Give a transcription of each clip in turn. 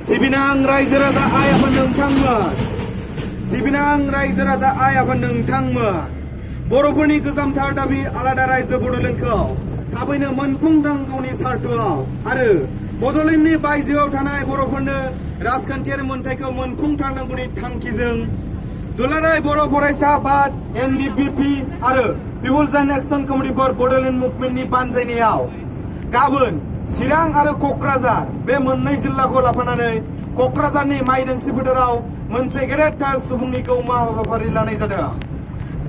सिबिनां रायजो राजा आइ आफा नोंथांमोन सिबिनां रायजो राजा आइ आफा नोंथांमोन बर'फोरनि गोजामथार दाबि आलादा रायजो बड'लेण्डखौ थाबैनो मोनफुंनांगौनि सार्थआव आरो बड'लेण्डनि बायजोआव थानाय बर'फोरनो राजखान्थियारि मोनथायखौ मोनफुंथारनांगौनि थांखिजों दुलाराय बर' फरायसा आफाद एनडिपिपि आरो people's action committee for Bodoland मुभमेन्टनि बानजायनायाव गाबोन चिरां आरो क'क्राझार बे मोननै जिल्लाखौ लाफानानै क'क्राझारनि माइदांस्रि फोथाराव मोनसे गेदेरथार सुबुंनि गौमा हाबाफारि लानाय जादों।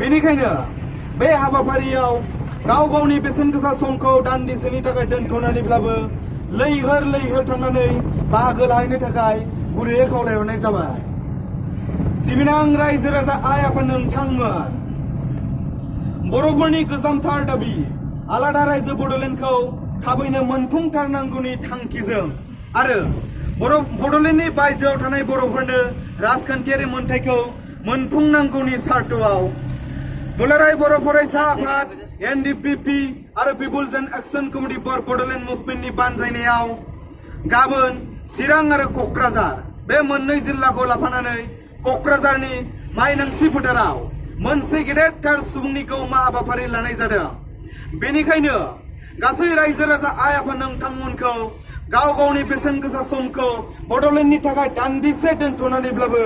बेनिखायनो बे हाबाफारियाव गाव गावनि बेसेन गोसा समखौ दान्दिसेनि थाखाय दोनथ'नानैब्लाबो लैहोर थांनानै बाहागो लाहैनो थाखाय गुरैयै खावलायहरनाय जाबाय। सिबिनां रायजो राजा आइ आफा नोंथांमोन बर'फोरनि गोजामथार दाबि आलादा रायजो बड'लेण्डखौ थाबैनो मोनफुंथारनांगौनि थांखिजों आरो बड'लेण्डनि बायजोआव थानाय बर'फोरनो राजखान्थियारि मोनथायखौ मोनफुंनांगौनि सार्थआव दुलाराय बर' फरायसा आफाद एनडिपिपि आरो people's action committee for Bodoland मुभमेन्टनि बानजायनायाव गाबोन चिरां आरो क'क्राझार बे मोननै जिल्लाखौ लाफानानै क'क्राझारनि माइदांस्रि फोथाराव मोनसे गेदेरथार सुबुंनि गौमा हाबाफारि लानाय जादों। बेनिखायनो गासै रायजो राजा आइ आफा नोंथांमोनखौ गाव गावनि बेसेन गोसा समखौ बड'लेण्डनि थाखाय दान्दिसे दोनथ'नानैब्लाबो